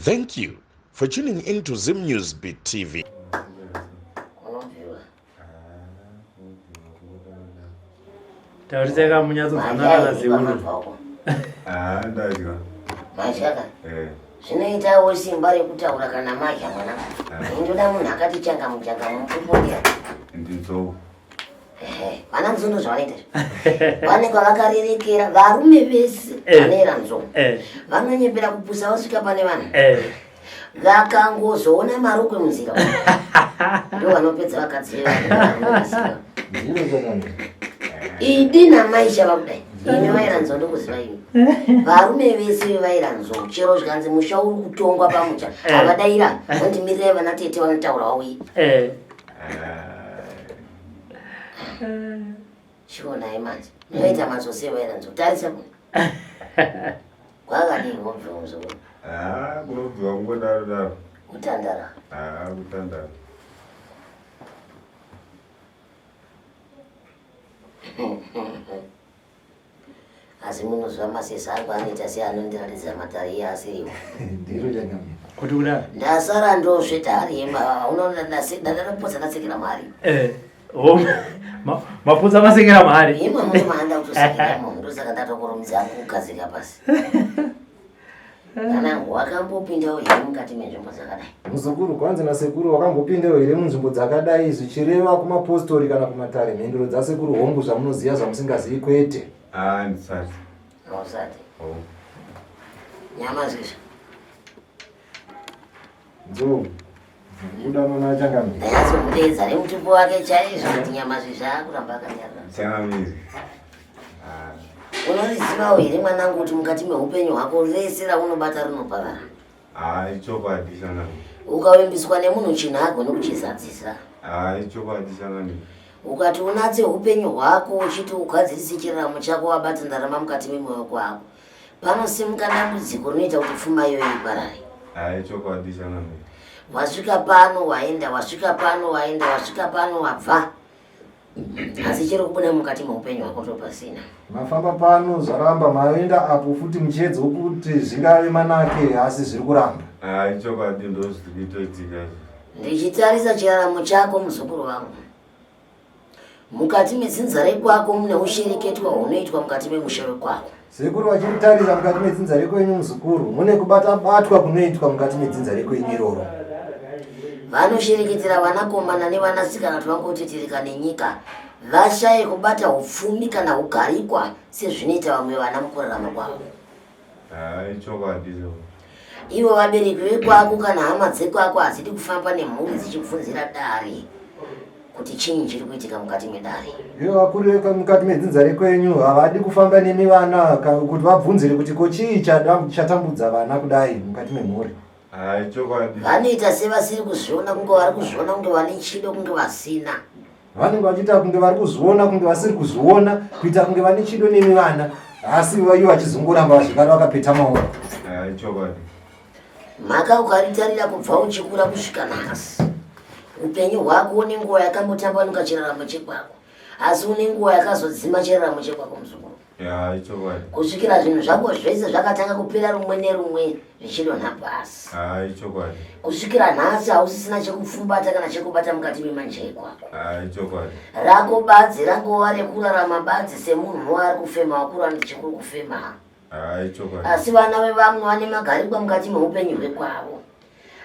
Thank you for tuning in to Zim News Beat TV. Taurisai kamunyatsozwanana nasekuru. Ah, ndadya. Madya ka? Eh. Zvinoitawo simba rekutaura kana madya mwana. Ah. Ndoda munhu akati changamu changamu mupupurira. Ndinzou. Ehe, vana nzou ndozvavanoita izvo. Vanenge vakarerekera varume vese Eh. vanoera nzou. Eh, Vanonyepera kupusa vasvika pane vanhu. eh. Vakangozoona marokwe munzira. Ndo vanopedza vakadzi vevanhu. Ndiro chakanaka. Idi namaisha vakudai. Imi vaira nzou ndokuziva imi. Varume vese vaira nzou chero zvikanzi musha uri kutongwa pamucha. Eh. Havadaira vandimirirai vana tete vanotaura vauye. Eh. Chionai manje. Munoita matsotsi evaira nzou. Tarisa kuno. Kwakadii kubva muzukuru? Ah, kunobviwa kungodaro daro. Kutandara. Ah, kutandara. Asi munoziva masesa angu anoita seanondiratidza matare iye asiriwo. Ndiro changamire. Kuti kudaro. Ndasara ndosveta hari yemba. Unoona ndatopotsa ndatsekera mari. Eh. Oh, maputsa masekera mahari. Imwe muno maanda kutosekera munhu ndosaka ndatokurumidza hangu kugadzika pasi. Kana wakambopindawo here mukati menzvimbo dzakadai? Muzukuru kwanzi nasekuru wakambopindawo here munzvimbo dzakadai zvichireva kumapostori kana kumatare mhinduro dzasekuru hongu zvamunoziva zvamusingazivi kwete. Ah, ndisati. Hausati. Oh. Nyama zizvo. Nzou. Kuda mwana changamire. Ndanyatsomudeedza nemutupo wake chaizvo kuti nyama zizvo akuramba akanyarara. Changamire. Ah, Unorizivawo here mwanangu kuti mukati meupenyu hwako rese raunobata rinoparara? ah, ichokwadi changamire. Ukavimbiswa nemunhu chinhu haagoni kuchizadzisa. Ah, ichokwadi changamire. Ukati unatse upenyu hwako uchiti ugadzirise chiraramo chako wabata ndarama mukati memwoyo wako, panosimuka dambudziko rinoita kuti pfuma iyoyo iparare. Ah, ichokwadi changamire. Wasvika pano waenda, wasvika pano waenda, wasvika pano wabva, asi chiri kubuda mukati meupenyu hwako ndopasina. Mafamba pano zvaramba maenda apo futi muchiedza kuti zvingave manake asi zviri kuramba. Ah, ichokwadi ndozviri kutoitika izvo. Ndichitarisa chiraramo chako muzukuru wangu, mukati medzinza rekwako mune ushereketwa hunoitwa mukati memusha wekwako. Sekuru vachiritarira mukati medzinza rekwenyu muzukuru mune kubata batwa kunoitwa mukati medzinza rekwenyu iroro. Vanoshereketera vanakomana nevanasikana kuti vangotetereka nenyika vashaye kubata upfumi kana ugarikwa sezvinoita vamwe vana mukurarama kwavo. Ah, ichokwadi izvo. Ivo vabereki vekwako kana hama dzekwako hadzidi kufamba nemhuri dzichibvunzira dare kuti chinyi chiri kuitika mukati medare. Ivo vakuru vekwa mukati medzinza rekwenyu havadi kufamba nemi vana kuti vabvunzire kuti ko chii chatambudza vana kudai mukati memhuri. Ah, ichokwadi. Vanoita sevasiri kuzviona kunge vari kuzviona kunge vane chido kunge vasina. Vanenge vachiita kunge vari kuzviona kunge vasiri kuzviona kuita kunge vane chido nemi vana asi ivo vachizongoramba zvekare vakapeta maoko. Ah, ichokwadi. Mhaka ukaritarira kubva uchikura kusvika nhasi, upenyu hwako une nguva yakambotambanuka chiraramo chekwako, asi une nguva yakazodzima chiraramo chekwako muzukuru. Ya, ichokwadi. Kusvikira zvinhu zvako zvese zvakatanga kupera rumwe nerumwe zvichidonha pasi. Ah, ichokwadi. Kusvikira nhasi hausisina chekupfumbata kana chekubata mukati memanje ekwako. Ah, ichokwadi. Rako badzi rangova rekurarama badzi semunhu waari kufema wakura ndichikuru kufema. Ah, ichokwadi. Asi vana vevamwe vane magarikwa mukati meupenyu hwekwavo.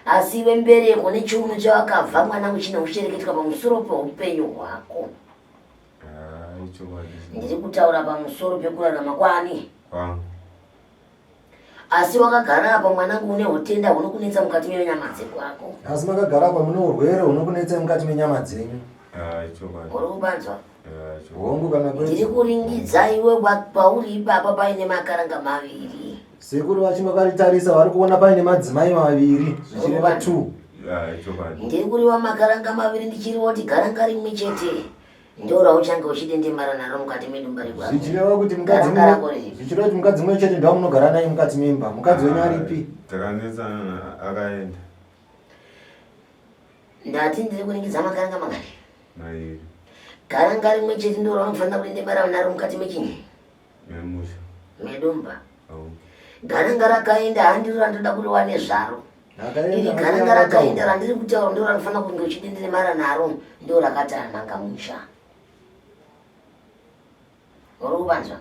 Asi iwe mbereko nechiuno chawakabva mwanangu chine ushereketwa pamusoro peupenyu hwako. Ah, ichokwadi. Ndiri kutaura pamusoro pekurarama kwani? Kwangu. Asi wakagara apa mwanangu une hutenda hunokunetsa mukati menyama dzekwako. Asi makagara apa mune urwere hunokunetsai mukati menyama dzenyu. Ah, ichokwadi. Uri kubanzwa? Ah, ichokwadi. Hongu kana kwete. Ndiri kuringidza iwe pauri ipapa paine makaranga maviri. Sekuru vachinge vakaritarisa vari kuona paine madzimai maviri zvichireva 2. Ah, ichokwadi. Ndiri kuriwa makaranga maviri ndichiriwa kuti garanga rimwe chete. Ndo rauchange uchidendemara naro mukati medumba rekwako. Zvichireva kuti mukadzi Garanga rako riri. zvichireva kuti mukadzi mumwe chete ndamunogara naye mukati memba. Mukadzi wenyu aripi? Takanetsana akaenda. Ndati ndiri kuringidza makaranga mangani? Mairi. Garanga rimwe chete ndo raunofanira kudendemara naro mukati mechinyi? Memusha. Medumba. Oh. Garanga rakaenda handiro randoda kuriwa nezvaro. Iri garanga rakaenda randiri kutaura ndo ranofanira kunge uchidindiremara naro, ndo rakatananga musha. Uri kupanzwa?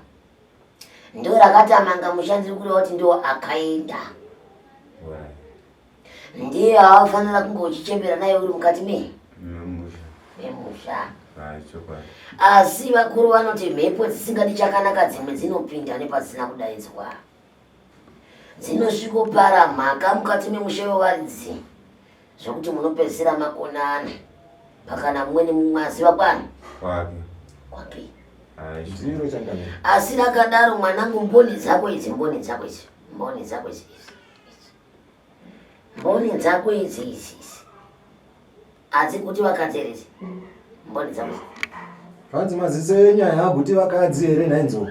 Ndo rakatamanga musha, ndiri kureva kuti ndo akaenda. Ndiye awafanira kunge uchichembera naye uri mukati me memusha. Asi vakuru vanoti mhepo dzisingadi chakanaka dzimwe dzinopinda nepasina kudaidzwa. Dzinosvikopara mhaka mukati memusha wevaridzi zvekuti munopedzisira makonana pakana mumwe nemumwe aziva kwani kwake. Asi rakadaro mwanangu, mboni dzako idzi, mboni dzako idzi, mboni dzako idzi, mboni dzako idzi idzi idzi hadziguti vakadzi here idzi mboni dzako idzi? Hanzi maziso enyu aya haguti vakadzi here nhai Nzou?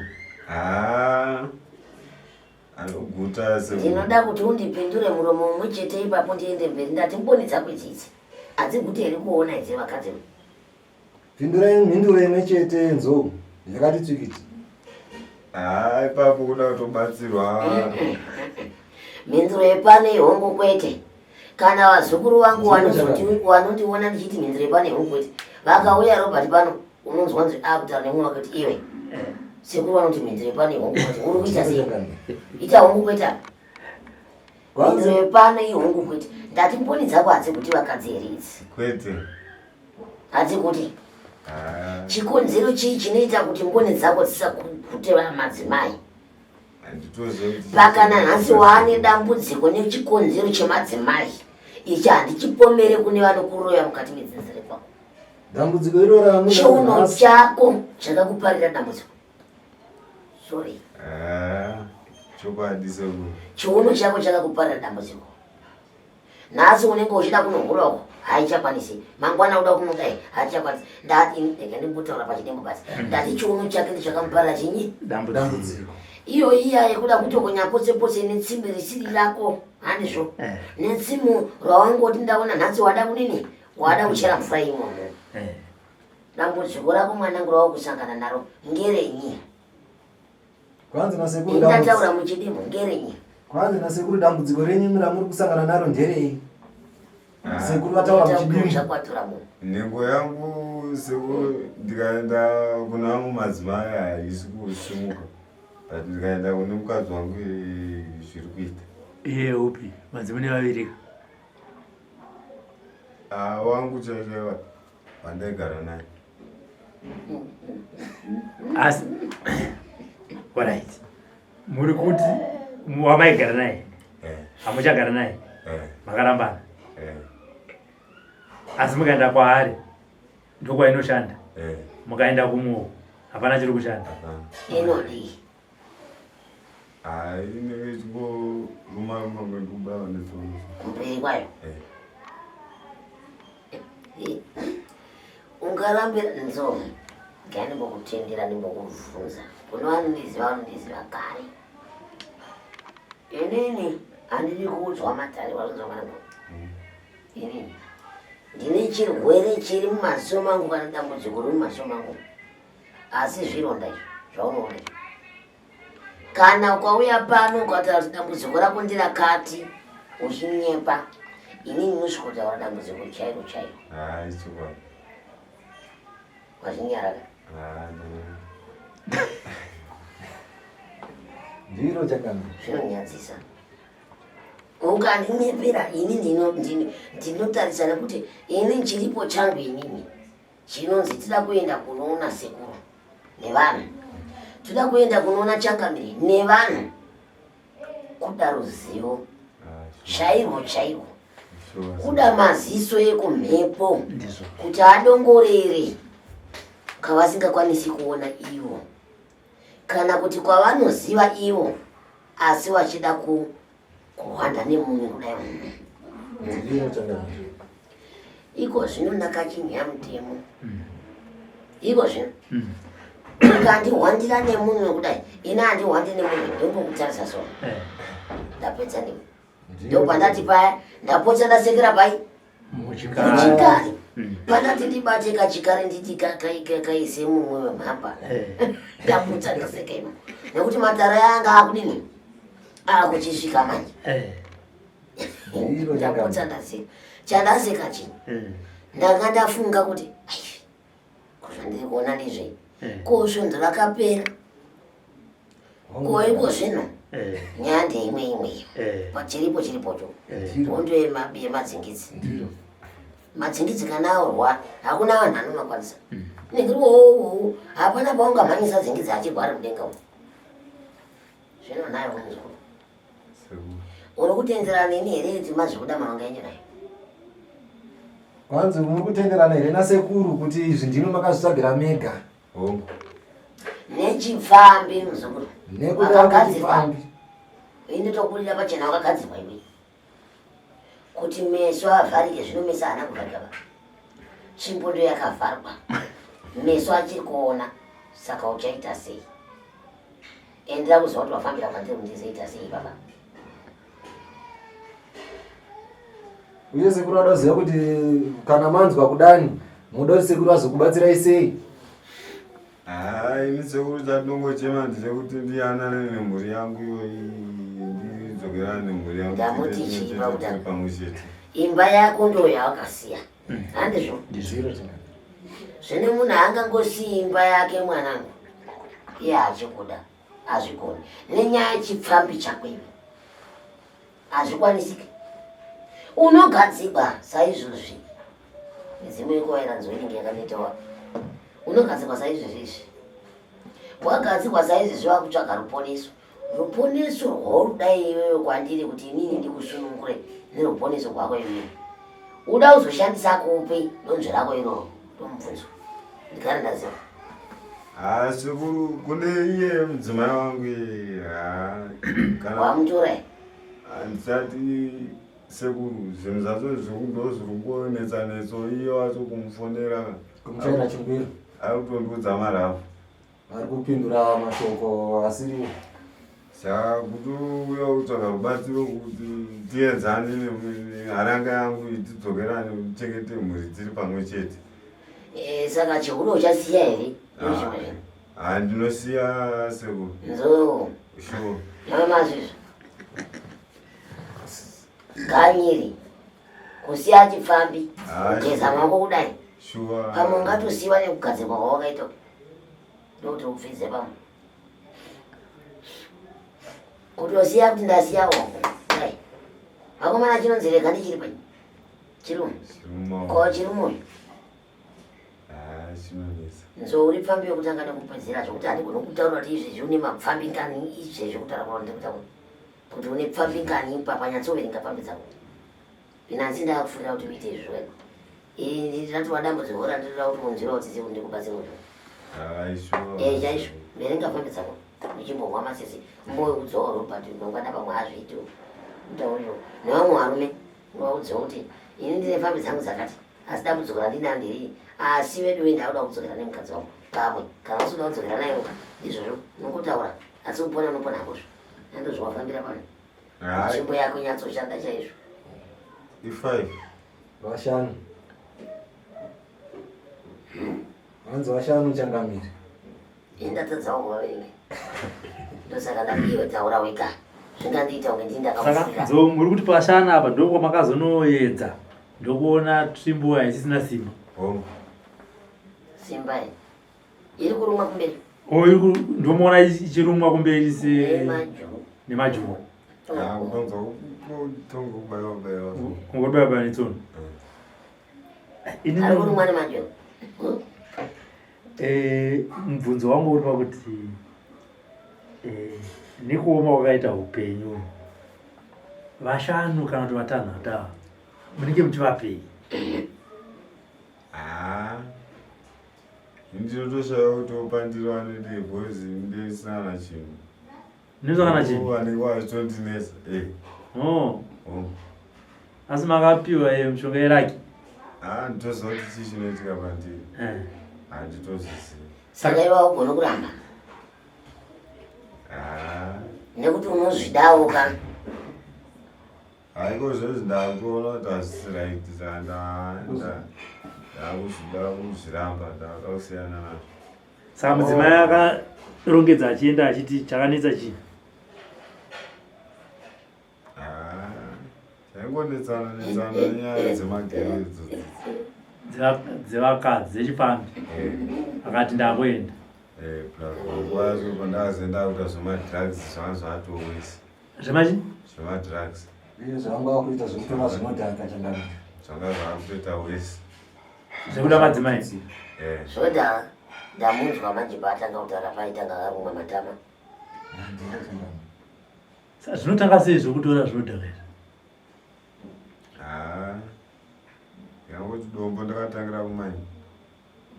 Haa, anoguta se Ndinoda kuti undipindure muromo mumwe chete ipapo ndiende mberi. Ndati mboni dzako idzi idzi hadziguti here kuona idzi vakadzi? Pindurai mhinduro imwe chete Nzou, yakati tsvikiti. Haa, ipapo kuda kutobatsirwa. Mhinduro yepano ihongo kwete. Kana vazukuru vangu vanondiona ndichiti mhinduro yepano ihongo kwete, vakauya Robert pano unonzwa nzi akutaura nemumwe wake kuti iwe sekuru vanoti mhinduro yepano ihongo kwete, uri kuita sei? Ita hongo kwete apa. Mhinduro yepano ihongo kwete. Ndati mboni dzako hadzikuti vakadzi here idzi? Kwete. Hadzikuti. Chikonzero chii chinoita kuti mboni dzako dzisakute madzimai? Pakana nhasi waane dambudziko nechikonzero chemadzimai ichi, handichipomere kune vanokuroya mukati medzinza rekwako. Dambudziko iro ramuda Chiuno chako chakakuparira dambudziko. Sorry. Chokwadi sekuru. Chiuno chako chakakuparira dambudziko. Nhasi unenge uchida kunohura uko haichakwanisi, mangwana uda kunodai haichakwanisi. Ndati ndega ndimbotaura pachidembo basi. Ndati chiuno chake ndichakamuparira chinyi dambudziko. Iyo iya yekuda kutokonya pose pose netsimbe risiri rako, handizvo? Netsimu rawangoti ndaona nhasi wada kudini, wada kuchera mvura imomo. Dambudziko rako mwanangu rawakusangana naro ngerenyi? Kwanzi nasekuru Ndataura muchidimbu, ngerenyi? Kwanzi nasekuru dambudziko renyu ramuri kusangana naro nderei? Sekuru vataura muchidimbu. Zvakwatura munhu. Nhengo yangu sekuru, ndikaenda kuna amwe madzimai haisi kusimuka, but ndikaenda kune mukadzi wangu zviri kuita. Iye upi? Madzimai vaviri. Ah, wangu chaichaiwa wandaigara naye. Asi alright, muri kuti wamaigara naye hamuchagara naye? Makarambana? Asi mukaenda kwaari ndokwainoshanda, mukaenda kumuwo hapana chiri kushanda? Hapana. Inodii? Hai, inenge ichingoruma ruma ngekubawa netsono. Kumberi kwayo? Ungarambira Nzou, ngandimbokutendera ndimbokubvunza. Kune vanondiziva vanondiziva kare. Inini handidi kuudzwa matare, vanonzwa mwanangu. Inini ndine chirwere chiri mumaziso mangu kana dambudziko riri mumaziso mangu, asi zvironda izvi zvaunoona izvi, kana ukauya pano ukataura kuti dambudziko rako nderakati uchinyepa, inini ndinotsvikotaura dambudziko chairo chairo. Hai, chokwadi. Wazvinyarara. Ndiro chakanaka. Zvinonyadzisa ukandinyepera. Ini ndinotarisa nekuti ini chiripo changu inini chinonzi tida kuenda kunoona sekuru nevanhu, toda kuenda kunoona changamire nevanhu, kuda ruzivo chairwo chairwo, kuda maziso ekumhepo kuti adongorere kavasingakwanisi kuona ivo, kana kuti kwavanoziva ivo asi vachida kuhwanda nemunhu kudai. Ndiro chakanaka. Iko zvino ndakachinja mutemo. Iko zvino ukandihwandira nemunhu kudai, ini handihwandi nemunhu, ndongokutarisa so, ndapedza ndimo. Ndopandati paya ndapotsa ndasekera pai Muchikari. Muchikari. Pandati ndibate kachikari nditi kaise mumwe wemhapa, ndapotsa ndaseka imo, nekuti matara anga akudini, akuchisvika manje. Ndapotsa ndaseka. Chandaseka chii? Ndanga ndafunga kuti ai ko zvandiri kuona ndizvei? Ko svondo rakapera. Ko iko zvino nyaya ndeimwe imwe iyo. Pachiripo chiripocho. Hondo yemadzingidzi. Madzingidzi kana aurwa hakuna vanhu anomakwanisa. Nekuti wowowo hapana paungamhanyisa dzingidzi achirwara mudenga umu. Zvino nayo muzukuru. Uri kutenderana neni here kuti mazvikuda mavanga enyu nayo? Kwanzi muri kutenderana here nasekuru kuti izvi ndimi makazvitsvagira mega? Hongu. Nechipfambi muzukuru. Nekuda kwechipfambi. Ini tokurira pachena wakagadzirwa iwe. Kuti meso avharike zvino meso haana kuvharika ba. Tsvimbo ndo yakavharwa. Meso achiri kuona saka uchaita sei? Endera kuziva kuti wafambira kwandiri ndizoita sei baba. Uye sekuru vada kuziva kuti kana manzwa kudani munoda kuti sekuru vazokubatsirai sei? Haa ini sekuru chandinongochema ndechekuti ndiyanane nemhuri yangu iyoyi ndidzokerane nemhuri yangu Ndamuti chii pakuda? pamwe chete. Imba yako ndo yawakasiya. Handizvo? Ndizvo tinga. Zvino munhu haangangosiyi imba yake mwanangu. Iye achikuda hazvikoni. Nenyaya yechipfambi chako iwe. Hazvikwanisiki. Unogadzikwa saizvozvi. Midzimu yekuvaira nzou inenge yakanetawa. Unogadzikwa saizvozvi izvi. Wagadzikwa saizvozvi wakutsvaga ruponeso. Ruponeso rwaurudai iwewe kwandiri kuti inini ndikusunungure neruponeso rwako iwewe. Uda kuzoshandisa kupi donzvo rako iroro? Ndomubvunzo. Ndigare ndaziva. Haa sekuru kune iye mudzimai wangu iye haa kana Wamutora here? handisati sekuru zvinhu zvacho ndo zviri kungonetsa netso iye wacho kumufonera Kumuchaira chingwiro. ari kutondiudza marafu. Vari kupindura mashoko asiriwo. Saka kutouya kutsvaga rubatsiro kuti tienzane neharanga yangu tidzokerane tichengete mhuri tiri pamwe chete. Saka chihure uchasiya here? Haa ndinosiya sekuru. Nzou. Sure. Mama mazvizvo. Ganyiri. Kusiya chipfambi. Kugeza maoko kudai. Sure. Pamwe ungatosiyiwa nekugadzirwa kwawakaita. Ndokuti upfidze pamwe. Kutosiya kuti ndasiya wako. Dai. Vakomana chinonzi rega ndichiri pai. Chirume. Ko chirume uyu. Chinonetsa. Nzou uri pfambi yekutanga nekupedzera zvekuti handigoni kutaura kuti izvezvi une mapfambi ngani izvezvi kutaura kwauri ndikutaura kuti une pfambi ngani ipapa nyatsoverenga pfambi dzako. Inanzi ndakufurira kuti uite izvo wega. Ini ndinatova dambudziko randinoda kuti unzwire utsitsi kuti ndikubatsire uzvo. Chaizvo verenga pfambi dzako uchimbomwa masisi mboudzawo Robert mangwana pamwe hazviiti utauriro nevamwe varume uvaudzewo kuti ini ndine pfambi dzangu dzakati asi dambudziko randinaro nderiri asi vedu ve ndakuda kudzokera nemukadzi wangu pamwe kana usikuda kudzokera naye ndizvozvo unongotaura asi kupona unopona hakozvo andozvawafambira pano nzvimbo yako nyatsoshanda chaizvo. I5. Vashanu. Vanzi vashanu changamire. Indatadzawo kuvaverenga. Ndosaka ndati iwe taura wega. Zvingandiita kunge ndini ndakakufurira. Saka nzou muri kuti pashanu apa ndokwamakazonoedza ndokuona tsvimbo haisisina simba. Hongu. Simba iri. Iri kurumwa kumberi. Oh, iri ndomuona ichirumwa kumberi se Nemajuwo. Nemajuwo. Ah, utonzwa kutonga kubaiwa baiwa. Kungobaiwa baiwa netsono. Ini Ari kurumwa nemajuwo. Mubvunzo wangu uri pakuti nekuoma kwakaita upenyu vashanu kana kuti vatanhatu ava munenge muchivapei? Ah. Ndinotoshaya kuti opandira vanodei because ndisina kana chinhu. Ndisina kana chinhu? Vanenge vachitondinetsa. Oh. Oh. Asi makapiwa mishonga yeraki? Ah, nditoziva kuti chii chinoitika pandiri. Handitozizivi. Saka iwe haugoni kuramba? Ah. Nekuti unozvidawo ka? Haiko zvezvi ndakuona kuti hazvisi right saka ndakuzvida kuzviramba ndakada kusiyana nazvo. Saka mudzimai akarongedza achienda achiti chakanetsa chii? Ah, Taingonetsana netsana nenyaya dzemagere idzodzo. Dzevakadzi dzechipfambi. Eh. Akati ndakuenda. Eh, plus panguva yacho pandakazoenda kuita zvemadrugs zvanga zvatowesi. Zvemachi? Zvemadrugs. Uye zvavanga vakuita zvekutora zvinodhaka changamire. Zvanga zvakutoita wesi. Zvekuda madzimai. Eh. Zvoda ndamunzwa manje paatanga kutaura paitanga akarumwa matama. Saka zvinotanga sei zvekutora zvinodhaka izvi? Haa. Ndikangoti dombo ndakatangira kumaini.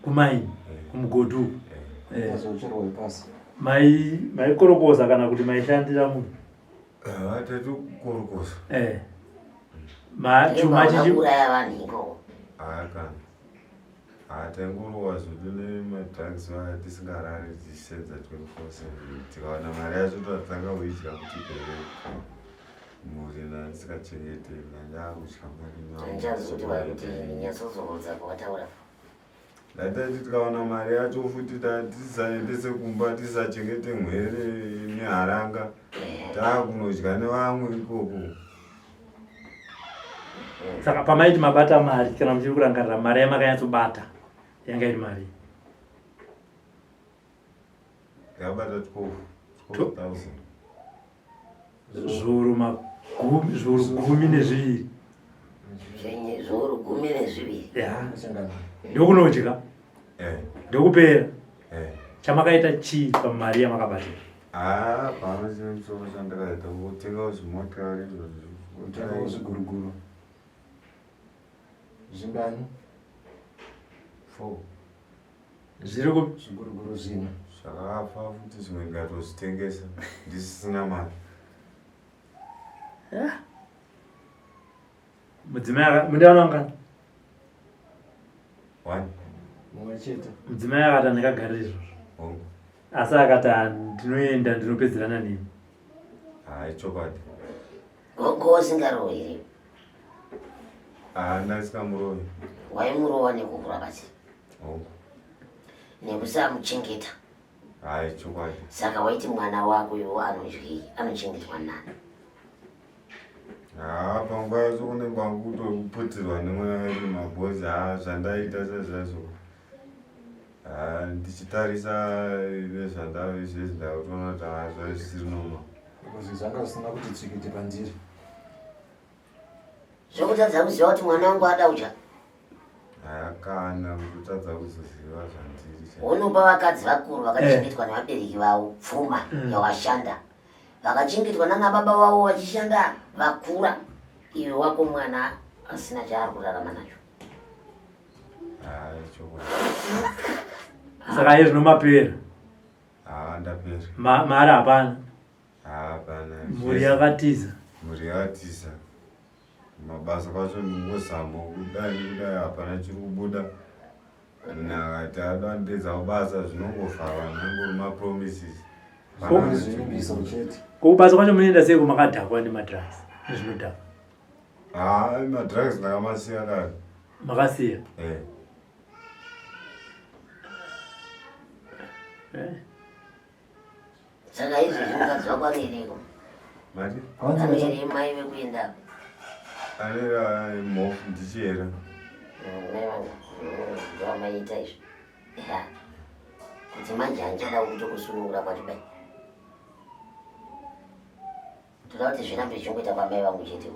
Kumaini? Eh. Kumugodhi uku? Eh. Eh. Azocherwa wepasi. Mai maikorokoza kana kuti maishandira munhu? Ah, taitokorokoza. Eh. Ma chuma chichi Kuuraya vanhu ikoko. Haa kana. Haa taingorowa zvedu nemadrugs vaya tisingarari tichisenza 24/7 tikawana mari yacho tatanga kuidya kuti ipere. Mhuri ndandisingachengete ndandakudya mari Handichazi kuti vari kuti nyatsozorodza pawataura. Ndatati tikawana mari yacho futi tatisaendese kumba tisachengete mhwere neharanga taakunodya nevamwe ikoko. Saka pamaiti mabata mari kana muchiri kurangarira mari yamakanyatsobata yanga iri mari? Ndakabata 12 12,000. Zviuru magumi zviuru 12. Zviuru 12. Ya. Ndokunodya. Eh. Ndokupera. Eh. Chamakaita chii pamari yamakabata? Ah, pano chine musoro chandakaita kutenga zvimotokari izvozvo. Kutenga zviguruguru. Zvingani? 4. Zviri ku zviguruguru zvina. Zvakafa futi zvimwe ndikatozvitengesa ndisisina mari. Yeah. Mudzimai aka mundaona ngani? One. Mumwe chete. Mudzimai akati andingagariri izvozvo. Hongu. Asi akati ndinoenda ndinopedzerana nemi. Hayi chokwadi. Gogo usingarovi here? Ah, ndasikamurovi. Waimurova nekuhura basi. Hongu. Nekusamuchengeta. Hayi chokwadi. Saka waiti mwana wako iwo anodyei? Anochengetwa nani? Haa, panguva yacho kunenge kwangu kutoputirwa nemweya wedu mabhozi. Haa, zvandaita sezvazvo. Haa, ndichitarisa nezvandave izvezvi ndakutoona kuti haa zvaive zvisiri normal. Because zvanga zvisina kuti tsvikiti pandiri. Zvekutadza kuziva kuti mwana wangu ada kudya. Haa, kana kutotadza kuzoziva zvandiri chaizvo. Unopa vakadzi vakuru vakachengetwa nevabereki vavo pfuma yawashanda. Vakachengetwa nana baba vavo vachishanda vakura. Iwe wako mwana asina chaari kurarama nacho. Haa, chokwadi. Saka iye zvino mapera. Haa, ndapera. Mari hapana. Haa, hapana. Mhuri yakatiza. Mhuri yakatiza. Mabasa kwacho ndingozama kudai nekudai hapana chiri kubuda. Munhu akati ada ndedza kubasa zvinongovharwa nangori mapromises. Zvingori zvivimbiso chete. Ko kubasa kwacho munoenda sei kumakadhakwa nemadrugs nezvinodhaka? Haa, madrugs ndakamasiya kare. Makasiya? Eh. Eh. Saka izvezvi mukadzi wako anoereko? Mati? Anoere mai vekuenda? Anoera mhofu ndichiera. Mai vangu ndovamaiita izvi. Ya. Kuti manje handichada kutokusunungura kwacho dai. Toda kuti zvirambe zvichingoita kwamai vangu chete.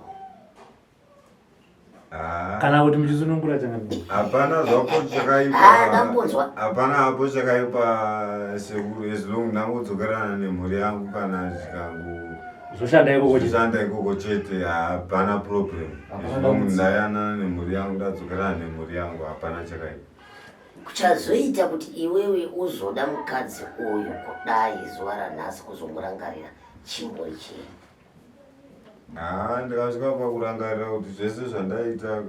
Ah. Kana kuti muchisunungura changamire. Hapana zvako chakaipa. Ah, ndambonzwa. Hapana hapo chakaipa sekuru as long ndangodzokerana nemhuri yangu kana zvikango Zvoshanda ikoko chete. Zvoshanda ikoko chete hapana problem. Hapana As long dambudziko. ndayanana nemhuri yangu ndadzokerana nemhuri yangu hapana chakaipa. Kuchazoita kuti iwewe uzoda mukadzi uyu kudai zuva ranhasi kuzongorangarira chimbori chii? Haa, ndikasvika pakurangarira kuti zvese zvandaita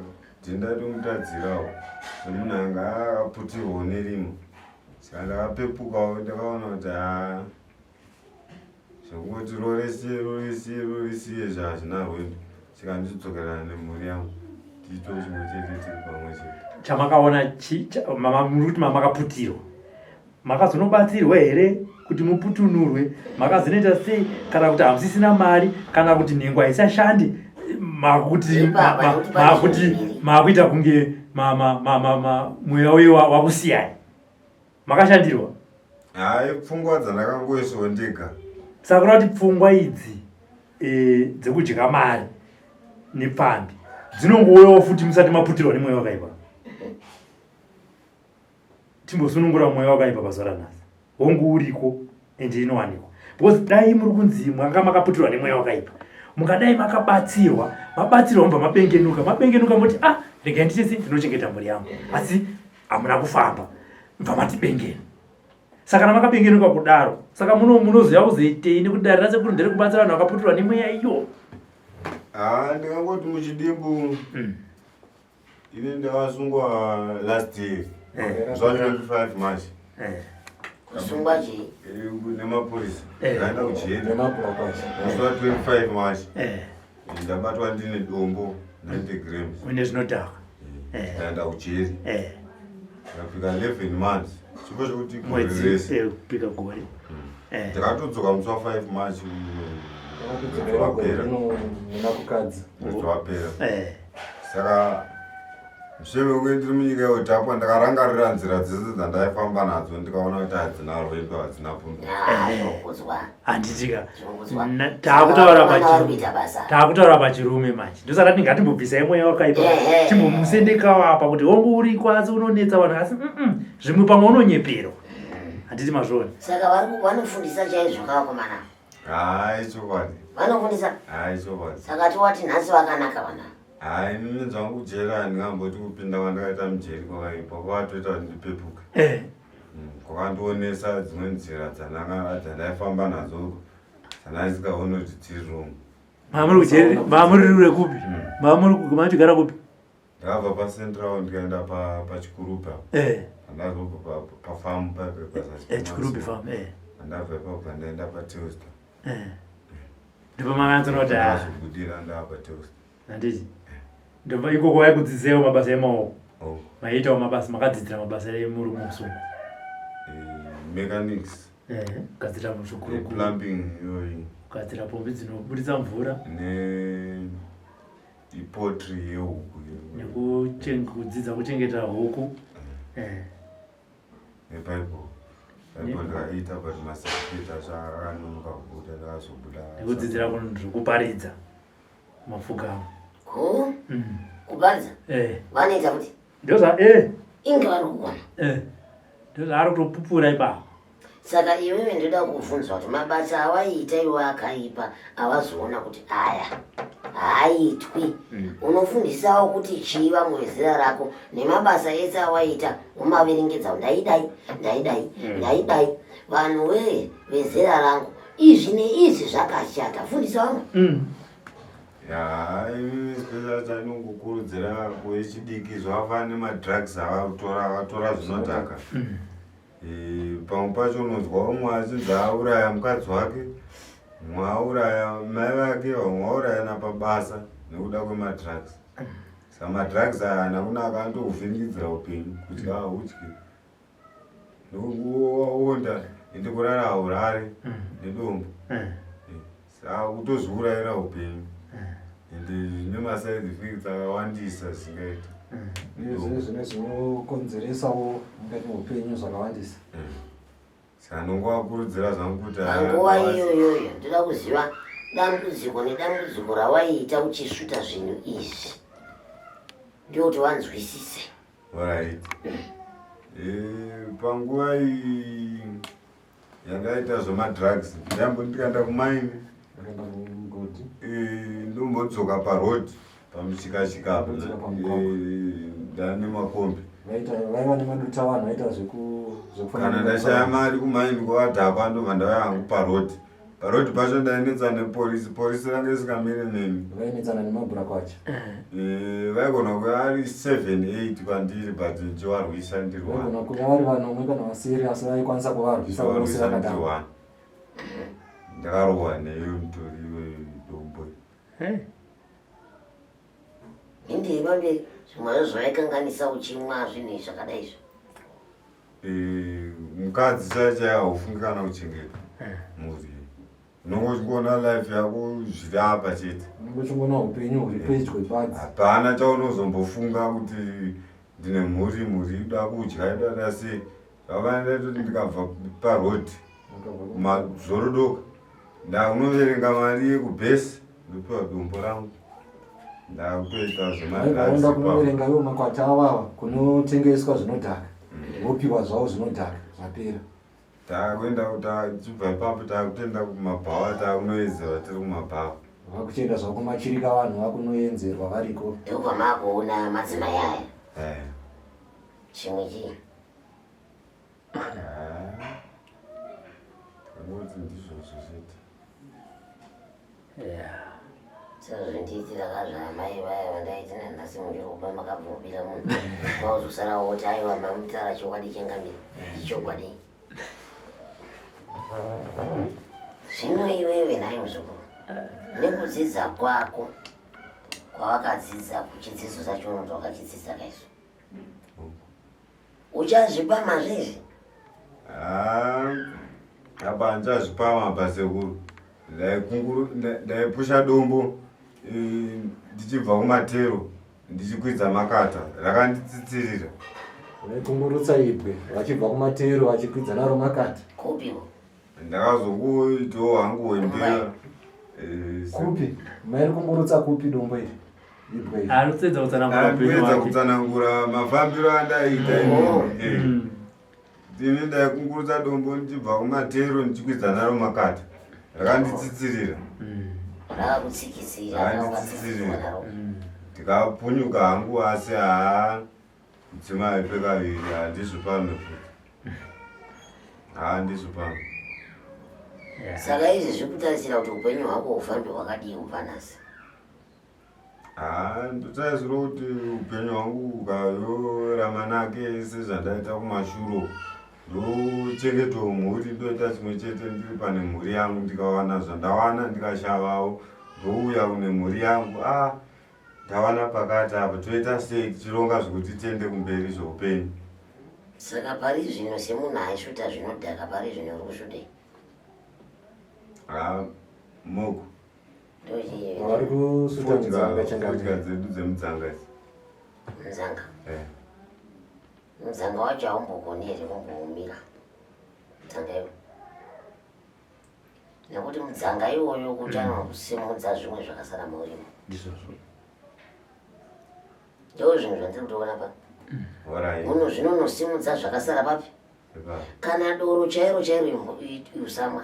ndindatomutadzirawo semunhu anga akaputirwawo nerima. Saka ndakapepukawo ndakaona kuti haa zvekungoti roresiye roresiye roresiye zvazvina rwendo. Saka ndichidzokerana nemhuri yangu tiito chimwe chete tiri pamwe chete. Chamakaona mama muri kuti mamakaputirwa. Makazonobatsirwa here kuti muputunurwe? Makazonoita sei kana kuti hamusisina mari kana kuti nhengo haisashandi? Makuti Ipapa, nekuti pane makuti zvinhu zviviri. makuita kunge mweya uyu wakusiyai. Makashandirwa. Hayi, pfungwa dzandakangoisawo ndega. Saka kureva kuti pfungwa idzi dzekudya mari nepfambi dzinongouyawo futi musati maputirwa nemweya wakaipa. Timbosunungura mweya wakaipa pazuva ranhasi. Hongu uriko ende inowanikwa. Because dai muri kunzi mwanga makaputirwa nemweya wakaipa, mungadai makabatsirwa, mabatsirwa mobva mabengenuka, mabengenuka moti ah, regai nditese ndinochengeta mhuri yangu, asi hamuna kufamba, mubva mati bengenu. Saka kana makabengenuka kudaro, saka munoziva kuzoitei nekuti dare rasekuru ndere kubatsira vanhu vakaputirwa nemweya iyo? Ah, ndingangoti muchidimbu ini ndakasungwa last year zuva 25 March. Kusungwa chii? Nemapurisa. Ndaenda kujeri musi wa 25 March. Ndabatwa ndine dombo 90 grams. Une zvinodhaka. Ndaenda kujeri. Ndakapika 11 months. Chipo chekuti gore Mwedzi, rese. Kupika gore. Ndakatodzoka musi wa 5 March. Mwedzi wapera. Muna Kukadzi. Mwedzi wapera. Saka mushure mekunge ndiri munyika yeutapwa ndakarangarira nzira dzese dzandaifamba nadzo ndikaona kuti hadzina rwendo, hadzina pundutso. Zvokudzwa. Handitika. Zvokudzwa. Taakutaura Saka vana vari pachi- kuita basa. Taakutaura pachirume manje. Ndosaka tati ngatimbobvisai mweya wakaipa. Timbomusendekawo apa kuti hongu uriko asi unonetsa vanhu asi zvimwe pamwe unonyeperwa. Handiti mazviona. Saka vanofundisa chaizvo kavakomana. Hayi, chokwadi. Vanofundisa? Hayi, chokwadi. Saka tiwati nhasi vakanaka vana. Hayi, inini zvangu kujeri handingamboti kupinda kwandakaita mujeri kwakaipa, kwakatoita kuti ndipepuke. Kwakandionesa dzimwe nzira dzandaifamba nadzo dzandaisingaoni kuti dziri wrong. Mamuri kujeri, mamuri rure kupi? Mamuri machigara kupi? Ndakabva paCentral ndikaenda paChikurubi apa. Ndakabva pafarm pazasi Chikurubi farm. Ndabva ipapo ndaenda paTelstar. Ndipo makanzona kuti, ah. Ndazobudira ndava paTelstar. Handiti. Ndobva ikoko vaikudzidzisawo mabasa emaoko. Oh. Maiitawo mabasa, makadzidzira mabasa emuri mumusungwa. Mechanics. Kugadzira zvikuru. Plumbing iyoyi. Kugadzira pombi dzinobuditsa mvura. Ne ipoultry yehuku. Nekudzidza kuchengeta huku. Nebible. Bible ndakaita but macertificate acho akanonoka kubuda, ndakazobuda. Nekudzidzira zvekuparidza mapfugamo. Ko? Kuparidza? Vanoita kuti? Ndozva. Inge vari kugona. Ndozvaari kutopupura ipapo. Saka iwewe ndoda kubvunzwa kuti mabasa awaiita iwe akaipa awazoona kuti aya haaitwi. Unofundisawo kuti chii vamwe vezera rako nemabasa ese awaita umaverengedza ndaidai, ndaidai, ndaidai. Vanhu vezera rangu izvi neizvi zvakashata. Fundisa vamwe. Ya, ini special chandinongokurudzira vechidiki zvavafanana nemadrugs avakutora, avatora zvinodhaka. Pamwe pacho unonzwa umwe achinzi auraya mukadzi wake, umwe auraya mai vake, vamwe vaurayana pabasa nekuda kwemadrugs. Saka madrugs aya haana kunaka, anotokuvhiringidzira upenyu kuti haudyi. Ndokuonda ende kurara haurare nedombo. Saka kutozviurayira upenyu. Ende zvine maside effects akawandisa zvingaita. Nezvimwe zvine zvinokonzeresawo mukati meupenyu zvakawandisa. Saka ndongovakurudzira zvangu kuti Panguva iyoyoyo ndoda kuziva dambudziko nedambudziko rawaiita uchisvuta zvinhu izvi, ndikuti vanzwisise. Alright. Panguva iyi yandaita zvemadrugs, ndaimboti ndikaenda kumaini, Ndakaenda kumugodhi. Ndombodzoka paroad pamuchikachika apo. Ndodzoka pamugwagwa. Ndane makombi. Vaiva nemaduta vanhu vaita zvekufanana Kana ndashaya mari kumaini kwavadhakwa, ndobva ndauya hangu paroad. Paroad pacho ndainetsa nepolisi, polisi ranga isingamire neni. Vainetsana nemabhurakwacha. Vaigona kuva ari 7 8 kwandiri, but ndichivarwisa ndiri one. Vaigona kuva vari vanomwe kana vasere, asi vaikwanisa kuvarwisa vose Ndichivarwisa ndiri vakadaro. one. Ndakarohwa neyo mutori wedombo. Hindiri pamberi zvimwe zvo zvaikanganisa uchimwa zvinhu izvi zvakadai izvo. Mukadzi chaiye chaiye haufungi kana kuchengeta mhuri. Unonge uchingoona life yako zviri apa chete. Unenge uchingoona upenyu huri pedyo badzi. Hapana chaunozombofunga kuti ndine mhuri, mhuri inoda kudya inoda sei. Zvakafanana ndaitoti ndikabva paroad mazorodoka ndakunoverenga mari yekubhesi ndopiwa dombo rangu ndakutoita zvemaenda kunoverenga iwo makwati awawa kunotengeswa zvinodhaka vopiwa zvavo zvinodhaka zvapera. Takuenda tachibva ipapo takutoenda kumabhawa takunoyedzerwa tiri kumabhawa. Vakuchienda zvavo kumachirika vanhu vakunoyenzerwa variko. Ndokwamakuona madzimai aya. Eh. Chimwe chii? Ah. Tangoti ndizvozvo chete. Yeah. Sezvindiitira ka zvaamai vaya vandaiti nanhasi muchiri kuba makabvumira munhu kwauzosara woti aiwa mamutara chokwadi chengamire ichokwadi zvino iwewe nhai muzukuru nekudzidza kwako kwawakadzidza kuchidzidzo chacho unonzi wakachidzidza kaiso Uchazvipamha zvezvi? Ah, apa handichazvipamha apa sekuru. Ndaikunguru ndaipusha dombo eh, ndichibva kumatero ndichikwidza makata rakanditsitsirira. Vaikungurutsa ibwe vachibva kumatero vachikwidza naro makata. Kupiwo? Ndakazokuitawo hangu wembira. Eh, Kupi? Mairi kungurutsa kupi dombo iri? Ibwe iri. Ari kuedza kutsanangura upenyu Ndakuedza hwake. kutsanangura mafambiro andaiita Oh. inini. Eh. Ini ndaikungurutsa dombo ndichibva kumatero ndichikwidza naro makata. Rakanditsitsirira. Rakakutsikitsira, Rakanditsitsirira. wakatsikitsirwa naro. Ndikapunyuka hangu asi haa Mudzimai aipe kaviri handizvipamhe futi. Handizvipamhe. Saka izvi zviri kutarisira kuti upenyu hwako hufambe hwakadii kubva nhasi? Haa ndotarisira kuti upenyu hwangu ukayoramanake sezvandaita kumashuro ndochengetawo mhuri ndoita chimwe chete ndiri pane mhuri yangu ndikawana zvandawana ndikashavawo ndouya kune mhuri yangu ah Tawana pakati apa toita sei tichironga zvekuti tiende kumberi zveupenyu. Saka pari zvino semunhu aisvuta zvinodhaka pari zvino uri kusvutei? Ah, moko. Ndochii? Vari kusvuta mudzanga Fodya changamire. dzedu dzemudzanga idzi. Mudzanga. Eh. Mudzanga wacho haumbogoni here kumboumira? Mudzanga iwo. Nekuti mudzanga iwoyo uchanosimudza zvimwe zvakasara maurimo. Ndizvozvo. Ndoo zvinhu zvandiri kutoona pa. Horai. Uno zvinonosimudza zvakasara papi? Ipapo. Kana doro chairo chairo usamwa.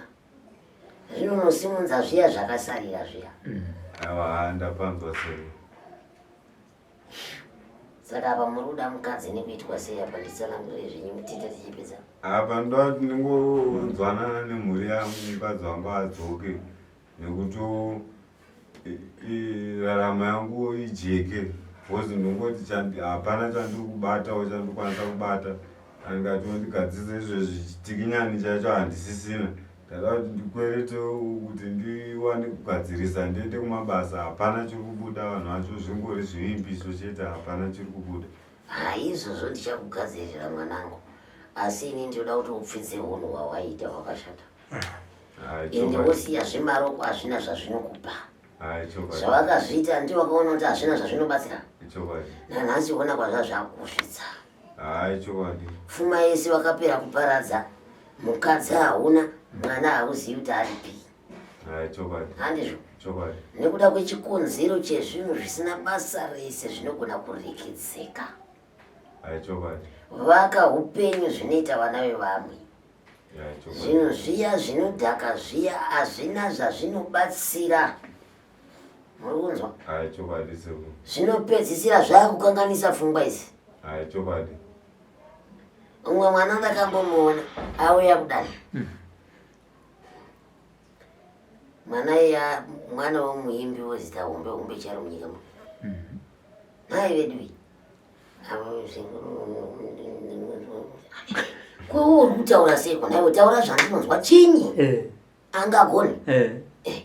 Zvinonosimudza zviya zvakasarira zviya. Aiwa ndapanzwa sei. Saka apa muri kuda mukadzi nekuitwa sei apa nditsanangurei zvenyu mutite tichipedza. Apa ndoda kuti ndingonzwanana nemhuri yangu mukadzi wangu adzoke nekuti rarama yangu ijeke because ndongoti hapana chandiri kubatawo chandikwanisa kubata andikati ndigadzise izvezvi chitikinyani chacho handisisina Ndada kuti ndikwerete kuti ndiwane kugadzirisa ndiende kumabasa hapana chiri kubuda vanhu vacho zvingori zvivimbiso chete hapana chiri kubuda. Ha izvozvo ndichakugadzirira mwanangu asi ini ndinoda kuti upfidze hunhu hwawaiita hwakashata ende wosiya zvemaroko hazvina zvazvinokupa zvawakazviita ndi wakaona kuti hazvina zvazvinobatsira nanhasi ona kwazvazvakusvitsa Pfuma yese wakapera kuparadza, mukadzi hauna, mwana hauzivi kuti aripi. Handizvo? Nekuda kwechikonzero chezvinhu zvisina basa rese zvinogona kurekedzeka. Vaka upenyu zvinoita vana vevamwe. Zvinhu zviya zvinodhaka zviya hazvina zvazvinobatsira. Muri kunzwa? Zvinopedzisira zvakukanganisa pfungwa idzi. Umwe mwana ndakambomuona auya kudai. Mwana iya mwana wemuimbi wezita hombe hombe charo munyika muno. Nhai vedu iyi. Ko uri kutaura seiko nhaiwe taura zvandinonzwa chinyi? Eh. Angagone. Eh. Eh.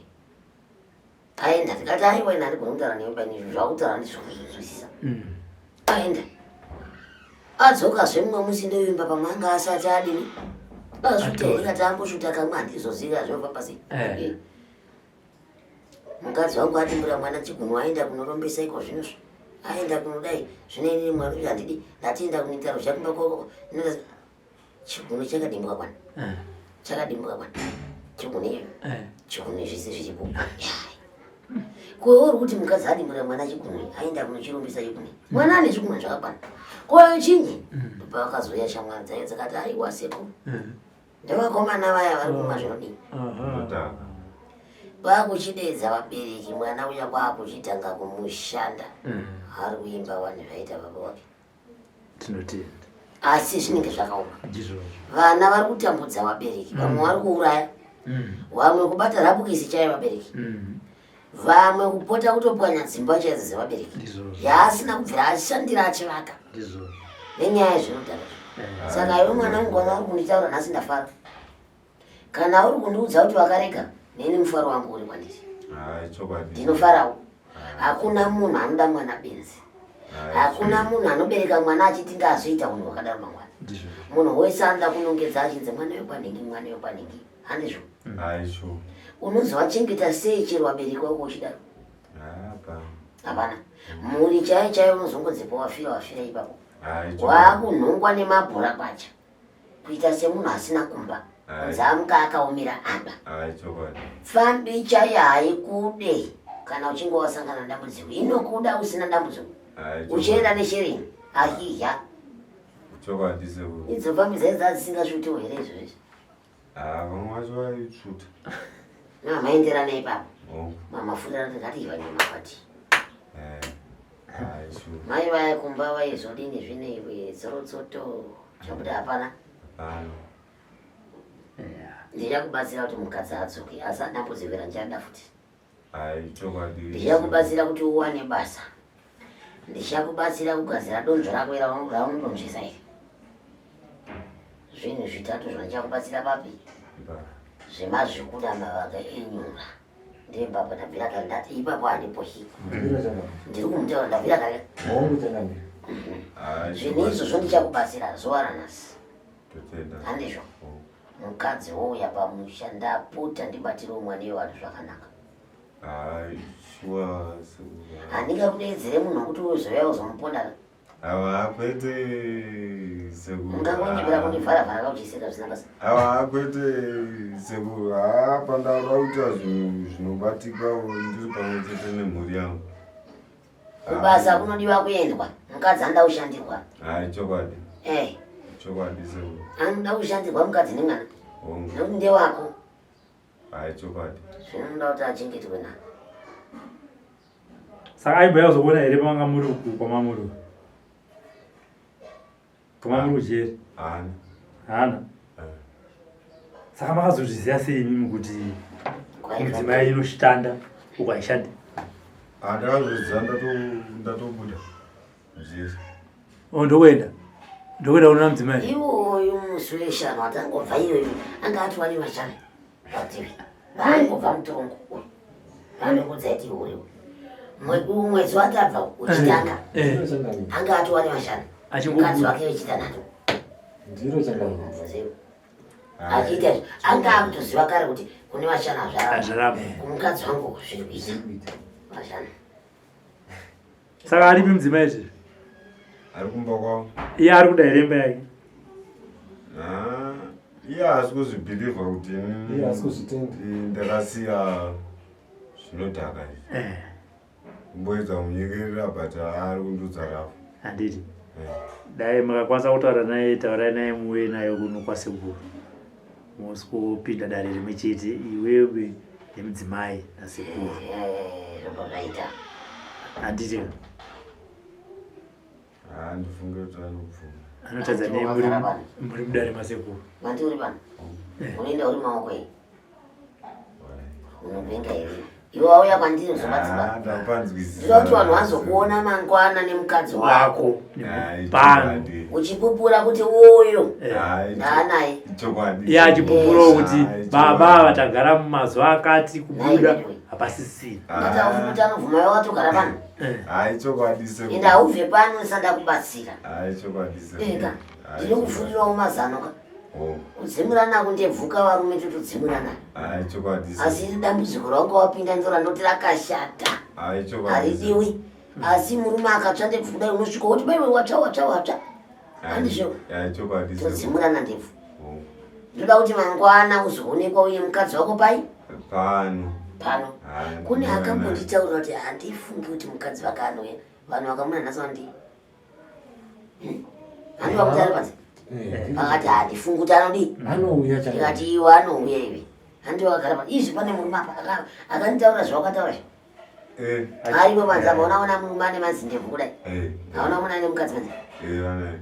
Aenda ndikati aiwa ini handigoni kutaura newe paine zvinhu zvakutaura handizvokuzvinzwisisa. Aenda. Adzokazve mumwe musi ndoimba pamwe anga asati adini. Asvuta ndikati ambosvuta kamwe handizozivi zvinofamba sei. Eh. Eh. Mukadzi wangu adimbura mwana chigunwe aenda kunorombesa iko zvinozvo. Aenda kunodai zvino inini mwana uyu handidi ndatienda kunoita ruzha kumba kwako. Chigunwe chakadimbuka kwana. Eh. Chakadimbuka kwana. Chigunwe icho. Eh. Chigunwe zvese zviripo. Ko uri kuti mukadzi adimbura mwana chigunwe aenda kunochirombesa chigunwe. Mwana ane zvigunwe zvakakwana. Ko chinyi? Mm. Ndopakazouya shamwari dzake dzakati aiwa sekuru. Mm. Ndevakomana vaya vari kumwa zvinodii? Kwakuchideedza vabereki mwana uya kwakuchitanga kumushanda. Mm. Ari kuimba wani zvaita baba wake. Tinotenda. Asi zvinenge zvakaoma. Vana vari kutambudza vabereki, vamwe mm. vari kuuraya. Mm. Vamwe kubata rapukisi chaiyo vabereki. Vamwe kupota kutopwanya dzimba chaidzo dzevabereki yaasina kubvira ashandira achivaka nenyaya yezvinodhaka eh. saka iwe mwana wangu kana uri kunditaura nhasi ndafara kana uri kundiudza kuti wakarega neni mufaro wangu uri kwandiri ndinofarawo hakuna munhu anoda mwana benzi hakuna munhu anobereka mwana achiti ngaazoita unhu hwakadaro mangwana munhu wese anoda kunongedza achinzi mwana wekwanhingi mwana wekwanhingi handizvo Aisho. Unozovachengeta sei chero vabereki vako uchidaro? Hapana. Mhuri chaiyo chaiyo unozongodzipa wafira wafira ipapo. Wakunhongwa nemabhora kwacha. Kuita semunhu asina kumba. Kunzi amuka akaomera apa. Pfambi chaiyo haikude kana uchinge wasangana nedambudziko. Inokuda usina dambudziko. Uchienda neshiringi ahihya. Chokwadi sekuru. Idzo pfambi dzaidzo dzisingasvutiwo here izvozvi? Ah, vamwe vacho vaitsvuta. Na maenderana ipapo. Oh. Mama futa ndakati iva nyama kwati. Eh. Ah, isu. Mai vaya kumba vaizodini zvine iwe dzorotsoto chabuda hapana. Hapana. Yeah. Ndichakubatsira kuti mukadzi adzoke asi dambudziko randichada futi. Ai, chokwadi. Ndichakubatsira kuti uwane basa. Ndichakubatsira kugadzira donzvo rako raunodonzvesa iri. Zvinhu zvitatu zvandichakubatsira papi? Zvemazvikuda mavaka enyura. Ndembapa ndabvira kare ndati ipapo handipo hii. Ndiri kumutaura ndabvira kare. Zvinhu izvozvo ndichakubatsira zuva ranhasi. Handizvo? Mukadzi wouya pamusha ndapota ndibatirewo mwana wevanhu zvakanaka. Handingakudeedzere munhu wekuti uzouya uzomuponda. Awa kwete sekuru. Ungangonyepera kundivhara vhara kauchiseka zvisina basa. Awa kwete sekuru. Haa pandauda kuita zvinhu zvinobatika ndiri pamwe chete nemhuri yangu. Kubasa kunodiwa kuendwa. Mukadzi anoda kushandirwa. Hai chokwadi. Eh. Chokwadi sekuru. Anoda kushandirwa mukadzi nemwana. Nekuti ndewako. Hai chokwadi. Zvinoda kuti achengetwe nani. Saka aimbouya kuzokuona here pamanga muri uku kwamamuri uku? Kwamamuri kujeri? Haana. Haana? Eh. Saka makazozviziva sei imimi kuti mudzimai inoshanda uku haishandi? Ndakazviziva ndatobuda mujeri. Oh, ndokuenda ndokuenda kunoona mudzimai. Iwoyo musi weshanu atangobva iyoyo anga atova nevashanu pativi vaangobva mutorongo uyu vanokudza iti uriwo mwedzi watabva uchitanga eh, eh. anga atova nevashanu mukadzi wake wechitanhatu ndiro changamire achiita izvi anga akutoziva kare kuti kune vashanu hazvaramba kumukadzi wangu zviri kuita vashanu Saka aripi mudzimai izvezvi? Ari kumba kwavo. Iye ari kuda here imba yake? Ah, iye haasi kuzvibhilivha kuti iye haasi kuzvitenda. Ndakasiya zvinodhaka izvi. Eh. Kumboedza kumunyengerera but ari kundudza rafu. Handiti. Eh. Dai makakwanisa kutaura naye taurai naye muuye naye kuno kwasekuru. Musi kupinda dare rimwe chete iwewe nemudzimai nasekuru. Eh, zvobva zvaita. Handiti Ah, ndifunge kuti anobvuma. anotadza nei muri muri mudare masekuru. Mandi uri pano. Eh. Unoenda uri maoko ei. Unopenga here? Iwe wauya kwandiri uzobatsirwa. Ah, ndapanzwisisa. Ndinoda kuti vanhu vazokuona mangwana nemukadzi wako Wako Ah, pano. ichokwadi. uchipupura kuti uyu Eh. Ah, icho- ndaanaye. Ichokwadi. Iye achipupurawo kuti Ah, ichokwadi. baba vatagara mumazuva akati kubuda hapasisina. Ndati haufi kuti anobvuma iwe watogara pano. Eh. Ah, ichokwadi sekuru. Ende haubve pano ndisati ndakubatsira. Ah, ichokwadi sekuru. Eka Ah, ndinokufurirawo mazano ka. Kudzimurana kundebvuka varume totodzimurana. Asi dambudziko rawanga wapinda ndiro randoti rakashata. Haridiwi. Asi murume akatsva ndebvu kudai unosvika woti baiwe watsva watsva watsva. Handizvo. Todzimurana ndebvu. Ndoda kuti mangwana uzoonekwa uye mukadzi wako pai? Pano. Pano. Kune akambonditaurira kuti handifungi kuti mukadzi vake anouya. Vanhu vakamuna nhasi vandii. Handiva kuti ari panze. Vakati handifungi kuti anodii. Anouya chakati. Ndikati iwe anouya iwe. Handiva vakagara panze. Izvi pane murume apa akanditaurira zvawakataura izvi. Eh. Aripo panze apa unaona murume ane mazindebvu kudai. Eh. Hauna muona ane mukadzi panze. Eh,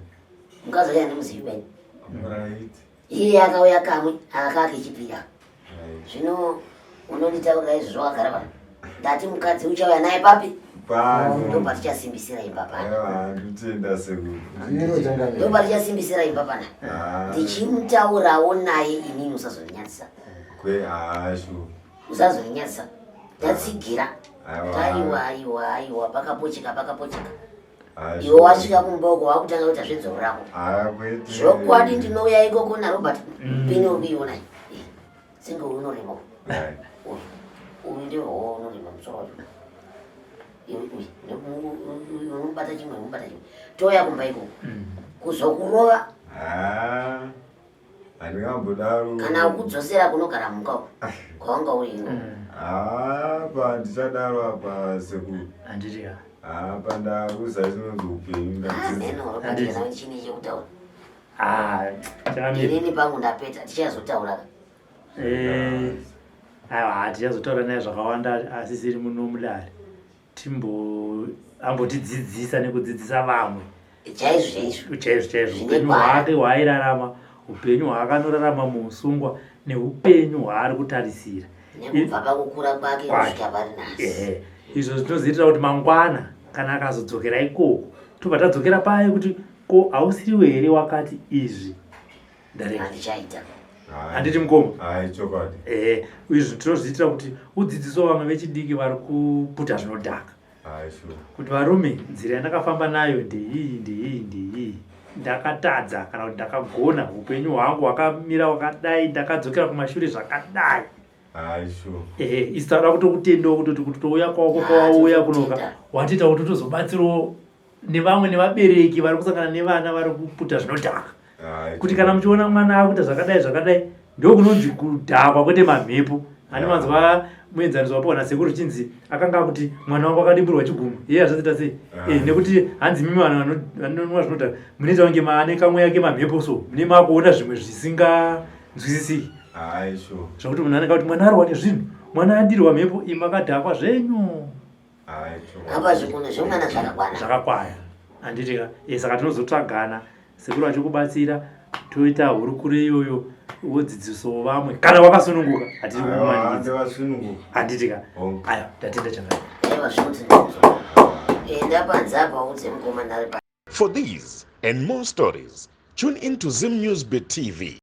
Mukadzi wacho handimuzivi bai. Iye akauya kamwe akaka kechipira. Zvino unonditaurira izvozvo wakagara pano. Ndati mukadzi uchauya naye papi? Pano. Ndopatichasimbisira imba pana. Ndotenda sekuru. Ndopatichasimbisira imba pana. Ah. Ndichimutaurawo naye inini usazondinyadzisa. Kwe ashu. Usazondinyadzisa. Tatsigira. Aiwa aiwa aiwa pakapocheka pakapocheka. Iwe wasvika kumba uko wakutanga kuita zvedzoro rako. Zvokwadi ndinouya ikoko naRobert. Pini uri kuiona iyi. Senge uyu unorema uyu. Uyu ndiwo unorema musoro wacho. Iwe uyu unobata chimwe unobata chimwe. Touya kumba ikoko. Kuzokurova. Handingambodaro. Kana kudzosera kunogara mhuka uko kwawanga uri ino. Apa ndichadaro apa sekuru. Handiti ka. Apa ndakuza chinonzi upenyu ndadzidza. Neno Robert kana chine chekutaura. Ah, changamire. Inini pangu ndapeta tichazotaura ka. Eh, aiwa tichazotaura naye zvakawanda asisiri muno mudare. Timbo ambotidzidzisa nekudzidzisa vamwe. Chaizvo chaizvo. Chaizvo chaizvo. Upenyu hwake hwaairarama, upenyu hwaakanorarama muusungwa neupenyu hwaari kutarisira. Nekubva pakukura kwake kusvika pari nhasi. Ehe. Izvo zvinozoitira kuti mangwana kana akazodzokera ikoko tobva tadzokera paye kuti ko hausiriwe here wakati izvi ndarega. Handichaita. Handiti mukoma? Hayi chokwadi. Ehe, izvi tinozviitira kuti udzidzisewo vamwe vechidiki vari kuputa zvinodhaka. Hayi sure. Kuti varume, nzira yandakafamba nayo ndeiyi, ndeiyi, ndeiyi. Ndakatadza kana kuti ndakagona, upenyu hwangu hwakamira wakadai, ndakadzokera kumashure zvakadai. Hayi sure. Ehe, isu tauda kutokutendawo kutoti kuti touya kwako kwawauya kunoka watiita kuti utozobatsirawo nevamwe nevabereki vari kusangana nevana vari kuputa zvinodhaka kuti kana muchiona mwana akuita zvakadai zvakadai ndokunonzi kudhakwa kwete mamhepo ani manzwa muenzaniso wapiwa nasekuru chinzi akanga akuti mwana wangu akadimburwa chigumwe iye azvazoita sei eh, nekuti hanzi mimi vanhu vanonwa zvinodhaka munoita kunge maane kamweya kemamhepo so mune makuona zvimwe zvisinganzwisisiki zvakuti munhu anenge akuti mwana arohwa nezvinhu mwana adirwa mhepo imi makadhakwa zvenyu Apa zvikunwe zvemwana zvakakwana. Zvakakwana. Handiti ka? Eh, saka tinozotsvagana sekuru vachikubatsira toita hurukuro iyoyo wodzidzisawo vamwe kana wakasununguka hatiri kukumanikidza. Handiti ka? Ayo, ndatenda changamire. Aiwa zvinotendwa. Enda panze apa udze mukomana ari pa For these and more stories, tune in to Zim News Bit TV.